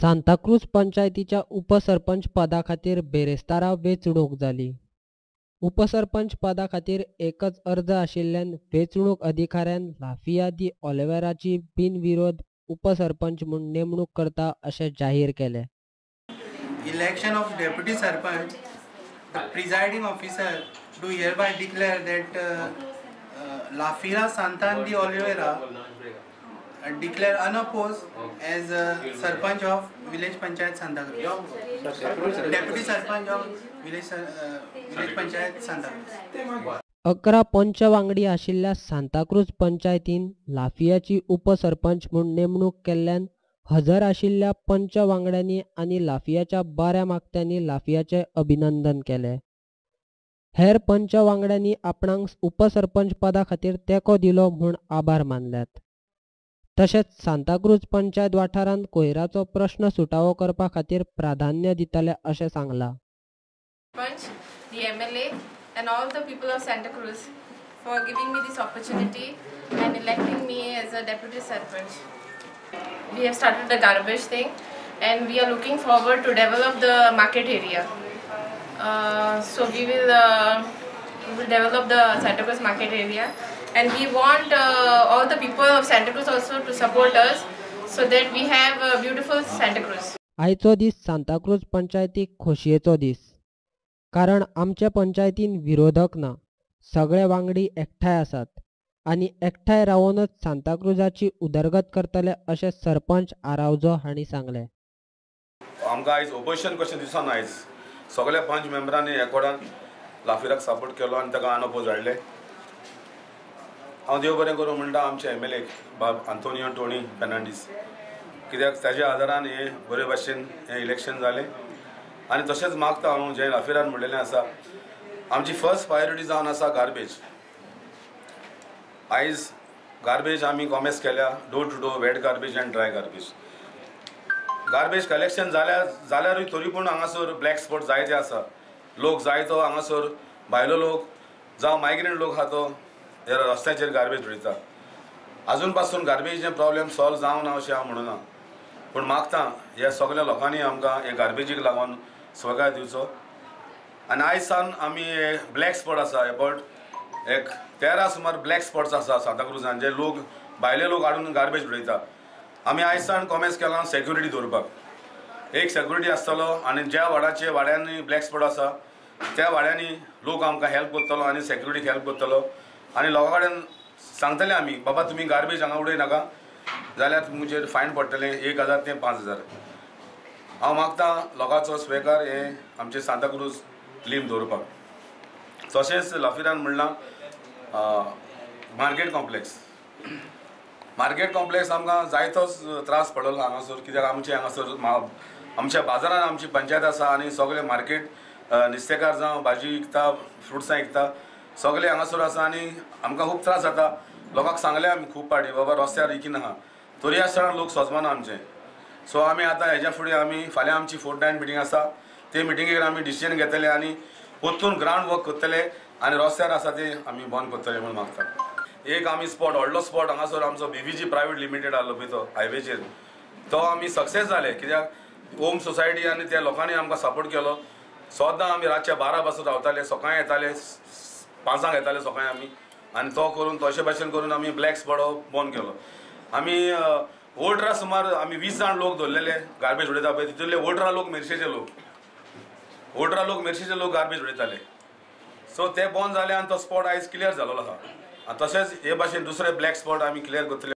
सांताक्रूज पंचायतीच्या उपसरपंच पदा खातीर बेरेस्तारा वेंचणूक जाली. उपसरपंच पदा खातीर एकच अर्ज आशिल्ल्यान वेंचणूक अधिकाऱ्यान लाफिया दी ऑलिव्हेराची बिनविरोध उपसरपंच म्हूण नेमणूक करता अशें जाहीर केलें. Election of deputy sarpanch, the presiding officer do hereby declare that Lafira Santan de Oliveira declare unopposed as sarpanch of village panchayat Santa Cruz, deputy sarpanch of village panchayat Santa Cruz. 11 पंच वांगडी आशिल्ल्या सांताक्रूज पंचायतीन लाफियाची उपसरपंच म्हूण नेमणूक केल्ल्यान हजर आशिल्ल्या पंच वांगड्यांनी आनी लाफियाच्या बऱ्या मागत्यांनी लाफियाचें अभिनंदन केलें. हेर पंच वांगड्यांनी आपणाक उपसरपंच पदा खातीर तेंको दिलो म्हूण आभार मानल्यात. तशेंच सांताक्रूज पंचायत वाठारांत कोयराचो प्रश्न सुटावो करपा खातीर प्राधान्य दितले अशें सांगलां. Sarpanch, the MLA and all the people of Santa Cruz for giving me this opportunity and electing me as a deputy sarpanch. We have started the garbage thing and we are looking forward to develop the market area. So we will develop the Santa Cruz market area and we want all the people of Santa Cruz also to support us so that we have a beautiful Santa Cruz. आयचो दीस सांताक्रूज पंचायतीक खोशयेचो दीस, कारण आमचे पंचायतीन विरोधक ना, सगळे वांगडी एकठांय आसात आनी एकठांय रावोनच सांताक्रूजाची उदरगत करतले अशें सरपंच आरावजो हांणी सांगलें. आमकां आयज ओपोजिशन कशें दिसना, आयज सगळ्या पंच मेंबरांनी एकवटान लाफिराक सपोर्ट केलो आनी ताका अनअपोज हाडलें. हांव देव बरें करूं म्हणटा आमचे MLA बाब आंतोनियो टोनी फेर्नांडीस, कित्याक ताज्या आदारान हें बरे भाशेन हें इलेक्शन जालें. आनी तशेंच मागता हांव जें लाफिरान म्हणलेलें आसा, आमची फर्स्ट प्रायोरिटी जावन आसा गार्बेज. आयज गार्बेज आमी कॉमेस केल्या, door to door wet garbage आनी ड्राय गार्बेज. गार्बेज कलेक्शन जाल्यारूय तरी पूण हांगासर ब्लॅक स्पॉट जायते आसा. लोक जायतो हांगासर भायलो लोक जावं मायग्रंट लोक आहा तो हे रस्त्याचेर गार्बेज उडयता. आजून पासून गार्बेजीचे प्रॉब्लेम सॉल्व जावना अशें हांव म्हणना, पूण मागता ह्या सगळ्या लोकांनी आमकां हे गार्बेजीक लागून सहकार दिवचो. आनी आयज सावन आमी ब्लॅक स्पॉट आसा एबावट एक 13 सुमार ब्लॅक स्पॉट्स आसा सांताक्रूजान, जे लोक भायले लोक हाडून गार्बेज उडयता. आमी आयज सावन कॉमेस केलां सेक्युरिटी दवरपाक, एक सेक्युरिटी आसतलो आनी ज्या वाड्याचे वाड्यांनी ब्लॅक स्पॉट आसा त्या वाड्यांनी लोक आमकां हेल्प करतलो आनी सेक्युरिटीक हेल्प करतलो. आनी लोकां कडेन सांगतले आमी, बाबा तुमी गार्बेज हांगा उडय नाका जाल्यार तुमचेर फायन पडटलें 1000 ते 5000. हांव मागता लोकांचो स्वेकार हे आमचे सांताक्रूज क्लीन दवरपाक. तशेंच लाफिरान म्हणलां मार्केट कॉम्प्लेक्स, मार्केट कॉम्प्लेक्स आमकां जायतोच त्रास पडलो हांगासर, कित्याक आमचे हांगासर आमच्या बाजारान आमची पंचायत आसा आनी सगळे मार्केट नुस्तेकार जावं भाजी विकता फ्रुट्सां विकता सगळे हांगासर आसा आनी आमकां खूब त्रास जाता. लोकांक सांगलें आमी खूब फावटी बाबा रस्त्यार विकिनाका, तरी आसतना लोक सोजमाना आमचें. सो आमी आतां हेज्या फुडें आमी फाल्यां आमची 4 मिटींग आसा, ते मिटिंगेक आमी डिसिजन घेतले आनी परतून ग्रावंड वर्क करतले आनी रस्त्यार आसा ते आमी बंद करतले म्हूण मागता. एक आमी स्पॉट व्हडलो स्पॉट हांगासर आमचो BVG private limited आहलो पळय तो हायवेचेर, तो आमी सक्सेस जाले कित्याक ओम सोसायटी आनी त्या लोकांनी आमकां सपोर्ट केलो. सदां आमी रातच्या 12 पासून रावताले, सकाळीं येताले 5 येताले सकाळीं आमी, आनी तो करून तशे भाशेन करून आमी ब्लॅक स्पॉट बंद केलो. आमी वोटरा सुमार आमी 20 जाण लोक दवरलेले गार्बेज उडयता पळय, तितूंतले वोटरा लोक मेरशेचे लोक, वोटरा लोक मेरशेचे लोक गार्बेज उडयताले. सो ते बंद जाले आनी तो स्पॉट आयज क्लियर जालोलो आसा. आनी तशेंच हे भाशेन दुसरे ब्लॅक स्पॉट आमी क्लियर करतले.